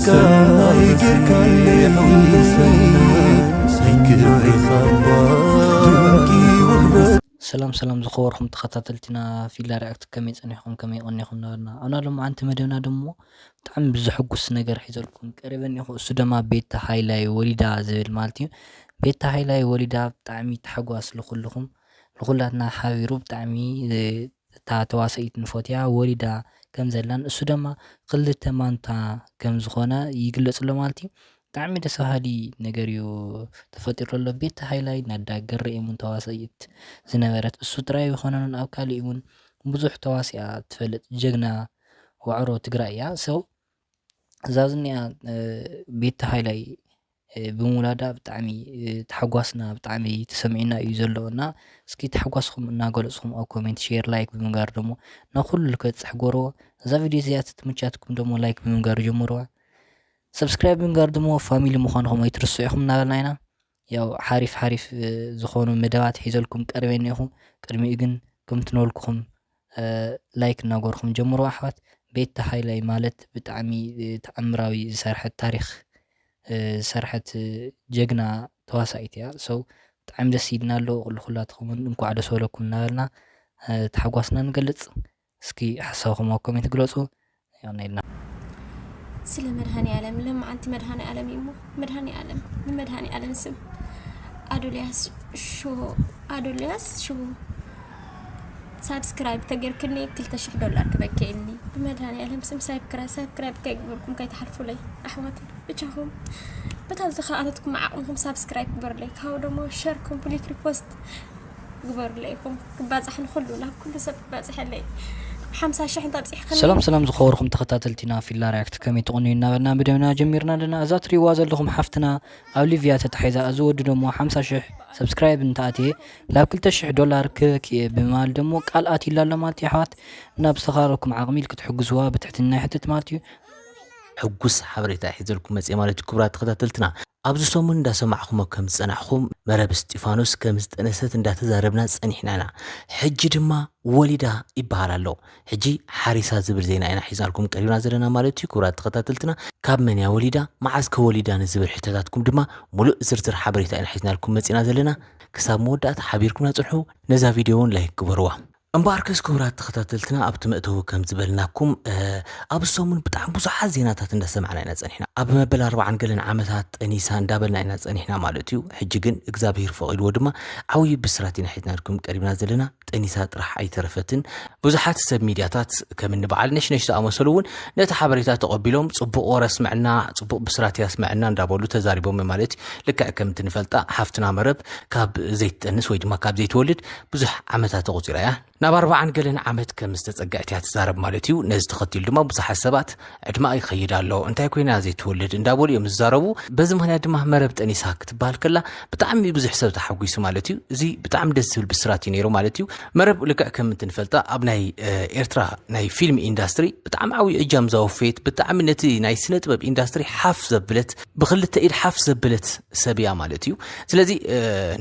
ሰናይ ጌርካለይ ሕጉሰና ናይ ክብርኻ እባ ብርኪ ውህበት ሰላም ሰላም ዝኸበርኩም ተኸታተልትና ፊላ ሪኣክት ከመይ ጸኒሕኩም ከመይ ቀኒኹም ነበርና ኣና ሎማዓንቲ መደብና ደሞ ብጣዕሚ ብዘሐጉስ ነገር ሒዘልኩም ቀሪበ እኒኹ እሱ ድማ ቤታ ሃይላይ ወሊዳ ዝብል ማለት እዩ ቤታ ሃይላይ ወሊዳ ብጣዕሚ ተሓጓስ ልኩልኹም ልኩላትና ሓቢሩ ብጣዕሚ እታ ተዋሳኢት ንፎትያ ወሊዳ ከም ዘላን እሱ ድማ ክልተ ማንታ ከም ዝኾነ ይግለጽ ኣሎ ማለት እዩ። ብጣዕሚ ደስ በሃሊ ነገር እዩ ተፈጢሩ ዘሎ። ቤት ሃይላይ ናዳ ገረኤሙን ተዋሳኢት ዝነበረት እሱ ጥራይ ይኾነኑን ኣብ ካሊእ እውን ብዙሕ ተዋሲኣ ትፈልጥ ጀግና ዋዕሮ ትግራይ እያ። ሰው እዛ ዝኒኣ ቤት ሃይላይ ብምውላዳ ብጣዕሚ ተሓጓስና ብጣዕሚ ተሰሚዕና እዩ ዘሎ እና እስኪ ተሓጓስኩም እናገለፅኩም ኣብ ኮሜንት ሼር ላይክ ብምግባር ደሞ ናብ ኩሉ ክበፅሕ ጎርዎ እዛ ቪድዮ እዚኣ ተትምቻትኩም ደሞ ላይክ ብምግባር ጀምርዋ ሰብስክራይብ ብምግባር ደሞ ፋሚሊ ምዃንኹም ኣይትርስዑ ኢኹም እናበልና ኢና ያው ሓሪፍ ሓሪፍ ዝኾኑ መደባት ሒዘልኩም ቀሪበ እኒኹ ቅድሚኡ ግን ከምቲ ነበልኩኹም ላይክ እናገርኩም ጀምሩ ኣሕዋት ቤት ተሃይላይ ማለት ብጣዕሚ ተኣምራዊ ዝሰርሐት ታሪክ ዝሰርሐት ጀግና ተዋሳኢት እያ ሰው ብጣዕሚ ደስ ኢልና ኣሎ ንኩላትኩም እንኳዕ ደስ በለኩም እናበልና ተሓጓስና ንገልፅ እስኪ ሓሳብኩም ኣብ ኮሜንት ግለፁ ያው ነይልና ስለ መድሃኒ ዓለም ለማዓንቲ መድሃኒ ዓለም እዩ እሞ መድሃኒ ዓለም ንመድሃኒ ዓለም ስም ኣዶልያስ ሽቦ ኣዶልያስ ሽቦ ሳብስክራይብ ተጌርክኒ ክልተ ሽሕ ዶላር ክበከየኒ ብመድሃኒ ዓለም ስም ሳብስክራይብ ሳብስክራይብ ከይግበርኩም ከይትሓልፉለይ ኣሕዋት ብቻኹም በታ ዝኸኣለትኩም ዓቕምኹም ሳብስክራይብ ግበርለይ ካብኡ ደሞ ሸር ኮምፕሊት ሪፖስት ግበሩለይ ኢኹም ክባፃሕ ንኩሉ ናብ ኩሉ ሰብ ክባፅሐለይ ሓምሳ ሽሕ እንተብፂሕክኒ ሰላም ሰላም ዝኸበርኩም ተኸታተልቲና ፊላ ሪያክት ከመይ ትቕንዩ እናበልና ብደምና ጀሚርና ኣለና እዛ ትሪዋ ዘለኹም ሓፍትና ኣብ ሊቭያ ተታሒዛ እዚ ወዲ ደሞ ሓምሳ ሽሕ ሰብስክራይብ እንተኣትየ ናብ ክልተ ሽሕ ዶላር ክበክ እየ ብምባል ደሞ ቃል ኣትዩላ ኣሎ ማለት እዩ ኣሕዋት እና ብዝተኻለኩም ዓቕሚ ክትሕግዝዋ ብትሕትና ይሕትት ማለት እዩ ሕጉስ ሓበሬታ ሒዘልኩም መፅየ ማለት እዩ ክቡራት ተኸታተልትና ኣብዚ ሰሙን እንዳሰማዕኹሞ ከም ዝፀናሕኹም መረብ እስጢፋኖስ ከም ዝጠነሰት እንዳተዛረብና ፀኒሕና ኢና ሕጂ ድማ ወሊዳ ይበሃል ኣሎ ሕጂ ሓሪሳ ዝብል ዜና ኢና ሒዝናልኩም ቀሪብና ዘለና ማለት እዩ ክቡራት ተኸታተልትና ካብ መን እያ ወሊዳ መዓዝ ከ ወሊዳ ንዝብል ሕቶታትኩም ድማ ሙሉእ ዝርዝር ሓበሬታ ኢና ሒዝናልኩም መፂና ዘለና ክሳብ መወዳእታ ሓቢርኩምና ፅንሑ ነዛ ቪድዮ እውን ላይክ ግበርዋ እምበኣርከስ ክቡራት ተኸታተልትና ኣብቲ መእተዊ ከም ዝበልናኩም ኣብ ሰሙን ብጣዕሚ ብዙሓት ዜናታት እንዳሰማዕና ኢና ጸኒሕና ኣብ መበል ኣርባዓን ገለን ዓመታት ጠኒሳ እንዳበልና ኢና ጸኒሕና ማለት እዩ ሕጂ ግን እግዚኣብሄር ፈቒድዎ ድማ ዓብዪ ብስራት ኢና ሒዝናልኩም ቀሪብና ዘለና ጠኒሳ ጥራሕ ኣይተረፈትን ብዙሓት ሰብ ሚድያታት ከም እንበዓል ነሽነሽ ዝኣመሰሉ እውን ነቲ ሓበሬታ ተቐቢሎም ጽቡቕ ወረ ስምዕና ጽቡቕ ብስራት እያ ስምዕና እንዳበሉ ተዛሪቦም ማለት እዩ ልክዕ ከምቲ ንፈልጣ ሓፍትና መረብ ካብ ዘይትጠንስ ወይ ድማ ካብ ዘይትወልድ ብዙሕ ዓመታት ተቑፂራ እያ ናብ ኣርባዓን ገለን ዓመት ከም ዝተጸግዐት እያ ትዛረብ ማለት እዩ። ነዚ ተኸቲሉ ድማ ብዙሓት ሰባት ዕድመኣ ይኸይድ ኣሎ፣ እንታይ ኮይና ዘይትወልድ እንዳበሉ እዮም ዝዛረቡ። በዚ ምኽንያት ድማ መረብ ጠኒሳ ክትበሃል ከላ ብጣዕሚ ብዙሕ ሰብ ተሓጒሱ ማለት እዩ። እዚ ብጣዕሚ ደስ ዝብል ብስራት እዩ ነይሩ ማለት እዩ። መረብ ልክዕ ከም እንትንፈልጣ ኣብ ናይ ኤርትራ ናይ ፊልም ኢንዳስትሪ ብጣዕሚ ዓብዩ እጃም ዘወፈየት ብጣዕሚ ነቲ ናይ ስነ ጥበብ ኢንዳስትሪ ሓፍ ዘብለት ብክልተ ኢድ ሓፍ ዘብለት ሰብ እያ ማለት እዩ። ስለዚ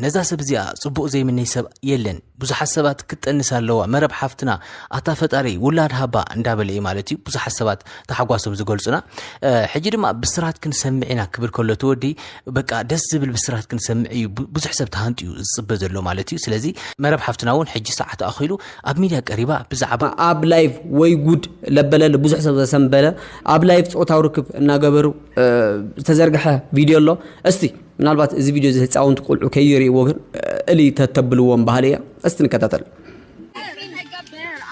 ነዛ ሰብ እዚኣ ጽቡቕ ዘይምነይ ሰብ የለን። ብዙሓት ሰባት ክትጠንስ ኣለዋ መረብ ሓፍትና ኣታ ፈጣሪ ውላድ ሃባ እንዳበለ እዩ ማለት እዩ ብዙሓት ሰባት ተሓጓሶም ዝገልጹና ሕጂ ድማ ብስራት ክንሰምዕ ኢና ክብል ከሎ እቲ ወዲ በቃ ደስ ዝብል ብስራት ክንሰምዕ እዩ ብዙሕ ሰብ ተሃንጥዩ ዝፅበ ዘሎ ማለት እዩ ስለዚ መረብ ሓፍትና እውን ሕጂ ሰዓት ኣኺሉ ኣብ ሚድያ ቀሪባ ብዛዕባ ኣብ ላይቭ ወይ ጉድ ለበለለ ብዙሕ ሰብ ዘሰንበለ ኣብ ላይቭ ፆታዊ ርክብ እናገበሩ ዝተዘርግሐ ቪድዮ ኣሎ እስቲ ምናልባት እዚ ቪድዮ እዚ ህፃውንቲ ቆልዑ ከይርእይዎ ግን እሊ ተተብልዎም ባህሊ እያ እስቲ ንከታተል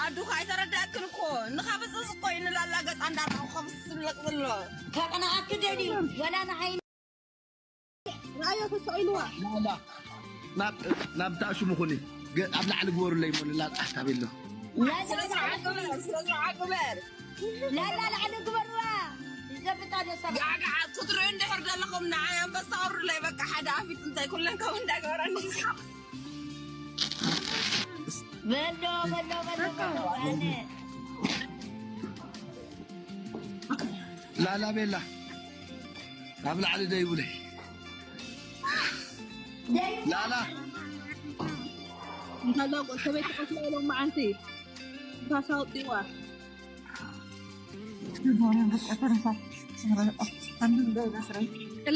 ኣዱኻ ኣይተረዳእክን እኮ ንኻበፀስ እኮ እዩ ንላላ ገፃ እንዳረኣኹ ካብ ዝስለቅ ዘሎ ተቐናኣኪ ደልዩ ወላ ንዓይ ራእዮ ተሰቂልዋ ናብ ታእሽሙ ኩኒ ኣብ ላዕሊ ግበሩለይ እሞ ንላጣ ታቤሎ ስለዝዓግበር ስለዝዓግበር ላላ ላዕሊ ግበርዋ ይዘብጣ ነሰብ ጋዕጋዓ ክትሪኡ እንድሕር ዘለኹም ንዓይ ኣንበሳ ኣውርዱለይ በቃ ሓደ ኣፊት እንታይ ኩለን ከምኡ እንዳገበረኒ በሎ በሎ በሎ በሎ ኣነ ላላ ቤላ ኣብ ላዕሊ ደይቡለይ ላላ እንታላ ሰበይቲ ቀትላ ኢሎም መዓንቲ ንፋስ ኣውፅዋ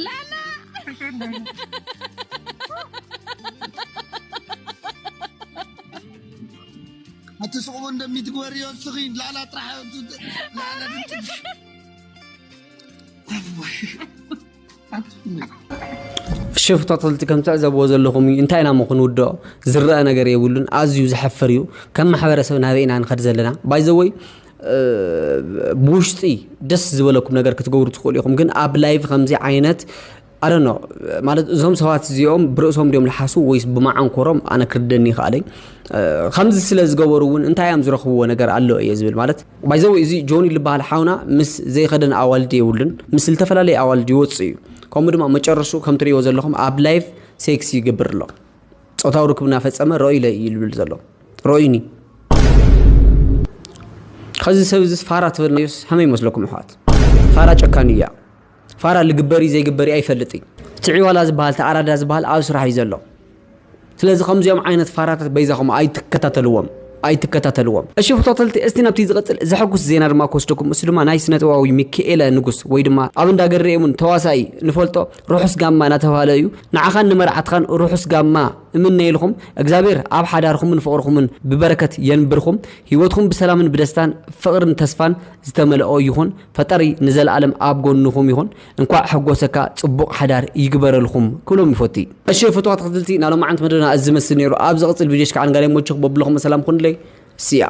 ላላ ኣትስቕቦ እንደሚትግበርዮ እስኺ ላላ ጥራሕ ላላ ድምፅሽ እሺ ፍቶትልቲ ከም ትዕዘብዎ ዘለኹም እዩ እንታይ ኢና ምኹን ውድኦ ዝረአ ነገር የብሉን ኣዝዩ ዘሐፍር እዩ ከም ማሕበረሰብ ናበይ ኢና ንኸድ ዘለና ባይዘወይ ብውሽጢ ደስ ዝበለኩም ነገር ክትገብሩ ትኽእሉ ኢኹም ግን ኣብ ላይቭ ከምዚ ዓይነት ኣደኖ ማለት እዞም ሰባት እዚኦም ብርእሶም ድዮም ልሓሱ ወይስ ብመዓንኮሮም ኣነ ክርደኒ ይኽኣለይ ከምዚ ስለ ዝገበሩ እውን እንታይ እዮም ዝረኽብዎ ነገር ኣሎ እየ ዝብል ማለት ባይዘው እዚ ጆኒ ዝበሃል ሓውና ምስ ዘይኸደን ኣዋልድ የብሉን ምስ ዝተፈላለየ ኣዋልድ ይወፅእ እዩ ከምኡ ድማ መጨረሹ ከም ትሪእዎ ዘለኹም ኣብ ላይፍ ሴክስ ይገብር ኣሎ ፆታዊ ርክብ እናፈፀመ ረኦ ኢለ እዩ ዝብል ዘሎ ረኦዩኒ ከዚ ሰብ እዚ ፋራ ትበልናዮስ ከመይ ይመስለኩም ኣሕዋት ፋራ ጨካኒ እያ ፋራ ልግበሪ ዘይግበሪ ኣይፈልጥ እዩ እቲ ዕዋላ ዝበሃል ተኣራዳ ዝበሃል ኣብ ስራሕ እዩ ዘሎ ስለዚ ከምዚኦም ዓይነት ፋራታት በይዛኹም ኣይትከታተልዎም ኣይትከታተልዎም እሺ ፍቶተልቲ እስቲ ናብቲ ዝቕፅል ዘሐጉስ ዜና ድማ ክወስደኩም እሱ ድማ ናይ ስነጥበባዊ ሚካኤለ ንጉስ ወይ ድማ ኣብ እንዳገሬ እውን ተዋሳኢ ንፈልጦ ርሑስ ጋማ እናተባሃለ እዩ ንዓኻን ንመርዓትኻን ርሑስ ጋማ እምነየልኹም እግዚኣብሔር ኣብ ሓዳርኹምን ፍቕርኹምን ብበረከት የንብርኹም ህይወትኹም ብሰላምን ብደስታን ፍቕርን ተስፋን ዝተመልኦ ይኹን ፈጣሪ ንዘለኣለም ኣብ ጎንኹም ይኹን እንኳዕ ሕጎሰካ ፅቡቕ ሓዳር ይግበረልኹም ክብሎም ይፈቱ እሺ ፍትዋ ተኽትልቲ ናሎማዓንት መደና እዚ ዝመስል ነይሩ ኣብ ዝቕፅል ቪድዮሽ ከዓ ንጋር የሞችኽ በብለኹም ሰላም ኩንለይ ስያ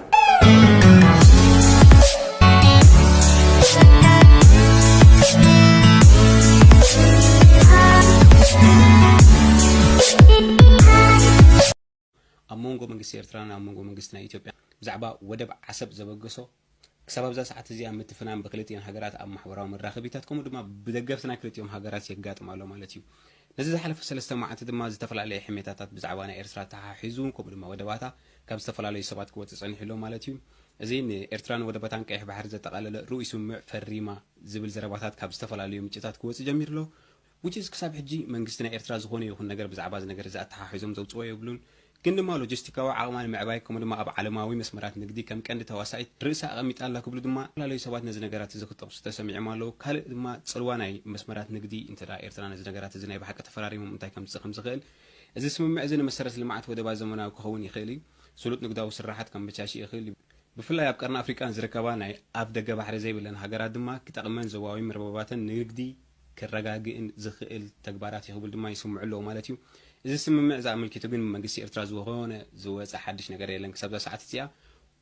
ኣብ መንጎ መንግስቲ ኤርትራን ኣብ መንጎ መንግስቲ ናይ ኢትዮጵያ ብዛዕባ ወደብ ዓሰብ ዘበገሶ ክሳብ ኣብዛ ሰዓት እዚኣ ምትፍናን ብክልቲኤን ሃገራት ኣብ ማሕበራዊ መራኸቢታት ከምኡ ድማ ብደገፍቲ ናይ ክልቲኦም ሃገራት የጋጥም ኣሎ ማለት እዩ። ነዚ ዝሓለፈ ሰለስተ መዓልቲ ድማ ዝተፈላለየ ሕሜታታት ብዛዕባ ናይ ኤርትራ ተሓሒዙ ከምኡ ድማ ወደባታ ካብ ዝተፈላለዩ ሰባት ክወፅእ ፀኒሑ ኣሎ ማለት እዩ። እዚ ንኤርትራን ወደባታን ቀይሕ ባሕሪ ዘጠቓለለ ርኡይ ስምምዕ ፈሪማ ዝብል ዘረባታት ካብ ዝተፈላለዩ ምንጭታት ክወፅእ ጀሚሩ ኣሎ። which is ክሳብ ሕጂ መንግስቲ ናይ ኤርትራ ዝኾነ ይኹን ነገር ብዛዕባ እዚ ነገር እዚ ኣተሓሒዞም ዘውፅኦ የብሉን። ግን ድማ ሎጂስቲካዊ ዓቕማ ንምዕባይ ከምኡ ድማ ኣብ ዓለማዊ መስመራት ንግዲ ከም ቀንዲ ተዋሳኢት ርእሳ ኣቐሚጣ ኣላ ክብሉ ድማ ዝተፈላለዩ ሰባት ነዚ ነገራት እዚ ክጠቕሱ ተሰሚዖም ኣለዉ። ካልእ ድማ ፅልዋ ናይ መስመራት ንግዲ እንተ ኤርትራ ነዚ ነገራት እዚ ናይ ብሓቂ ተፈራሪሞም እንታይ ከምፅእ ከም ዝኽእል እዚ ስምምዕ እዚ ንመሰረት ልምዓት ወደባት ዘመናዊ ክኸውን ይኽእል እዩ። ስሉጥ ንግዳዊ ስራሓት ከመቻችእ ይኽእል እዩ። ብፍላይ ኣብ ቀርኒ ኣፍሪቃ ንዝርከባ ናይ ኣፍ ደገ ባሕሪ ዘይብለን ሃገራት ድማ ክጠቕመን ዞባዊ መርበባተን ንንግዲ ከረጋግእን ዝኽእል ተግባራት እዩ ክብል ድማ ይስምዑ ኣለዉ ማለት እዩ። እዚ ስምምዕ እዚ ኣመልኪቱ ግን መንግስቲ ኤርትራ ዝኾነ ዝወፀ ሓድሽ ነገር የለን ክሳብ እዛ ሰዓት እዚኣ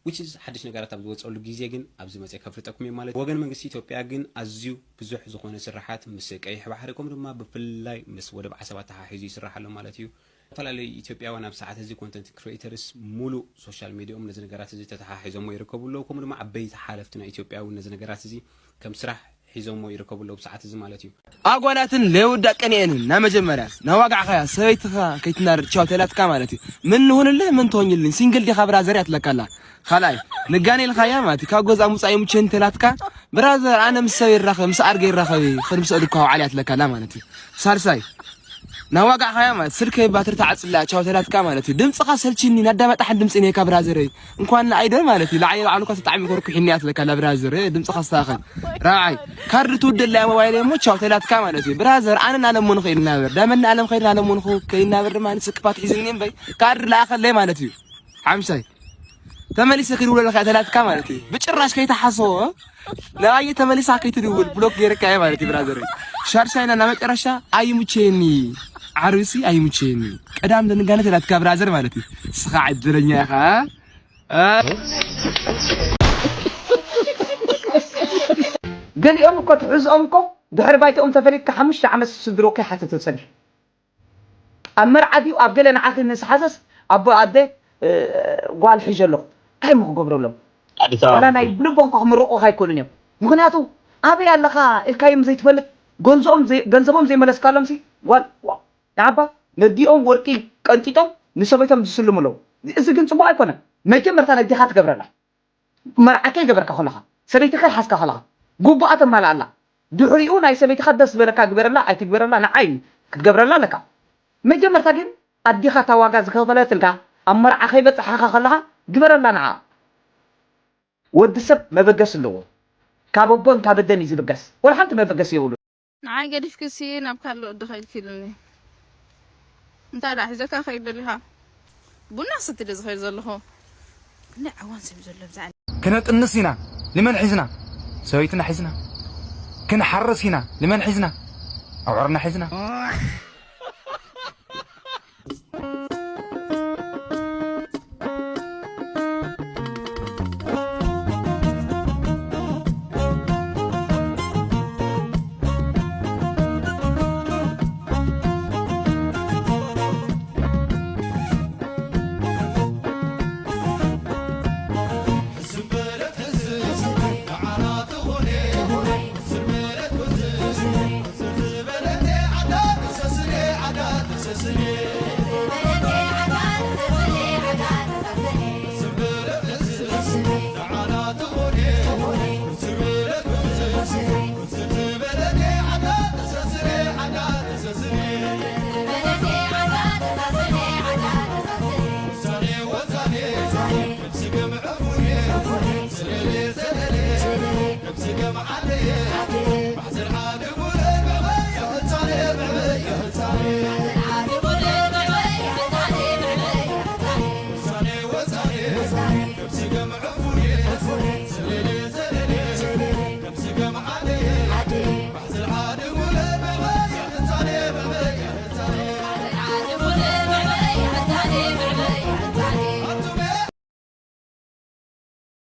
which is ሓድሽ ነገራት ኣብ ዝወፀሉ ግዜ ግን ኣብዚ መፅእ ከፍልጠኩም እየ ማለት ወገን መንግስቲ ኢትዮጵያ ግን ኣዝዩ ብዙሕ ዝኾነ ስራሓት ምስ ቀይሕ ባሕሪ ከምኡ ድማ ብፍላይ ምስ ወደብ ዓሰብ ኣተሓሒዙ ይስራሕ ኣሎ ማለት እዩ። ዝተፈላለዩ ኢትዮጵያውያን ኣብ ሰዓት እዚ ኮንተንት ክሪኤተርስ ሙሉእ ሶሻል ሚዲያኦም ነዚ ነገራት እዚ ተተሓሒዞሞ ይርከቡ ኣለዉ። ከምኡ ድማ ዓበይቲ ሓለፍቲ ናይ ኢትዮጵያ እውን ነዚ ነገራት እዚ ከም ስራሕ ሒዞሞ ይርከቡ ኣለዉ ብሰዓት እዚ ማለት እዩ። ኣጓላትን ለይውዳእ ቀኒኤንን ናመጀመርያ ናዋጋዕኻያ ሰበይትኻ ከይትናር ቻው ተላትካ ማለት እዩ። ምን ንሁንልህ ምን ትሆኝልኝ ሲንግል ዲኻ ብራዘር እያ ትለካላ። ካልኣይ ንጋኔ ኢልኻያ ማለት እዩ። ካብ ገዛ ምውፃእ ይምቸን ተላትካ ብራዘር ኣነ ምስ ሰብ ይራኸብ ምስ ኣድገ ይራኸብ ክድ ምስ ኣድኳ ውዓል እያ ትለካላ ማለት እዩ። ሳልሳይ ናዋጋዕኻያ ማለት ስልከይ ባትሪ ተዓፅላ ቻው ተላትካ ማለት እዩ። ድምፅኻ ሰልችኒ ናዳመጣሕን ድምፂ ነካ ብራዘረይ እንኳን ንኣይደ ማለት እዩ። ንዓይ ባዕሉ እኳ ተጣዕሚ ኮርኩ ሒኒ እያ ትለካ ላ ብራዘር ድምፅኻ ኣስተኻኸል። ራብዓይ ካርድ ትውደላ እያ ሞባይለይ እሞ ቻው ተላትካ ማለት እዩ። ብራዘር ኣነ ናለሞን ኸይድ ናበር ዳመና ኣለም ኸይድ ናለሞን ከይድ ናበር ድማ ስክፓት ሒዝኒ እምበይ ካርድ ለኣኸለይ ማለት እዩ። ሓምሻይ ተመሊሰ ክድውለልካ እያ ተላትካ ማለት እዩ። ብጭራሽ ከይተሓስቦ ንኣየ ተመሊሳ ከይትድውል ብሎክ ገይረካ እየ ማለት እዩ ብራዘር። ሻርሻይና እና መጨረሻ ኣይሙቼኒ ዓርብሲ ኣይሙቼኒ ቀዳም ደንጋነ ተላትካ ብራዘር ማለት እዩ። ስኻ ዕድለኛ ኢኻ። ገሊኦም እኮ ትሕዝኦም እኮ ድሕሪ ባይተኦም ተፈሊጥካ ሓሙሽተ ዓመት ስድሮ ከይሓተተ ጸኒሑ። ኣብ መርዓ ድዩ ኣብ ገለ ንዓኺ ምስ ሓዘስ ኣቦ ኣደ እ፣ ጓል ሒዘ ኣለኹ እንታይ እሞ ክገብረሎም ኣዲስ ዋላ ኣበባ ናይ ብልቦም እኮ ክምርቑኻ ኣይኮኑን እዮም ምኽንያቱ ኣበይ ኣለኻ ኢልካዮም ዘይትፈልጥ ገንዘኦም ዘይ- ገንዘቦም ዘይመለስካሎም ሲ ጓል ዋው ንዓባ ነዲኦም ወርቂ ቀንጢጦም ንሰበይቶም ዝስልሙ ኣለዉ እዚ ግን ፅቡቅ ኣይኮነን መጀመርታ ነዲኻ ትገብረላ መርዓ ከይገበርካ ከለኻ ሰበይትኻ ሓዝካ ከለኻ ጉቡኣ ተማልኣላ ድሕሪኡ ናይ ሰበይትኻ ደስ ዝበለካ ግበረላ ኣይትግበረላ ንዓይ ክትገብረላ ኣለካ መጀመርታ ግን ኣዲኻ እታ ዋጋ ዝኸፈለትልካ ኣብ መርዓ ከይበፅሓኻ ከለኻ ግበረላ ንዓ ወዲ ሰብ መበገሲ ኣለዎ ካብ ኣቦን ካብ ኣደን እዩ ዝብገስ። ወላ ሓንቲ መበገሲ የብሉ። ንዓይ ገዲፍክሲ ናብ ካልእ ወዲ ከይድኪ ኢሉኒ። እንታይ ደኣ ሒዘካ ከይድ ደሊኻ? ቡና ክሰቲ ድየ ዝኸይድ ዘለኹ? ክንደይ ዓዋን ሰብ እዩ ዘሎ ኣብዚ ዓለም። ክነጥንስ ኢና ልመን ሒዝና፣ ሰበይትና ሒዝና። ክንሓርስ ኢና ልመን ሒዝና፣ ኣብዑርና ሒዝና።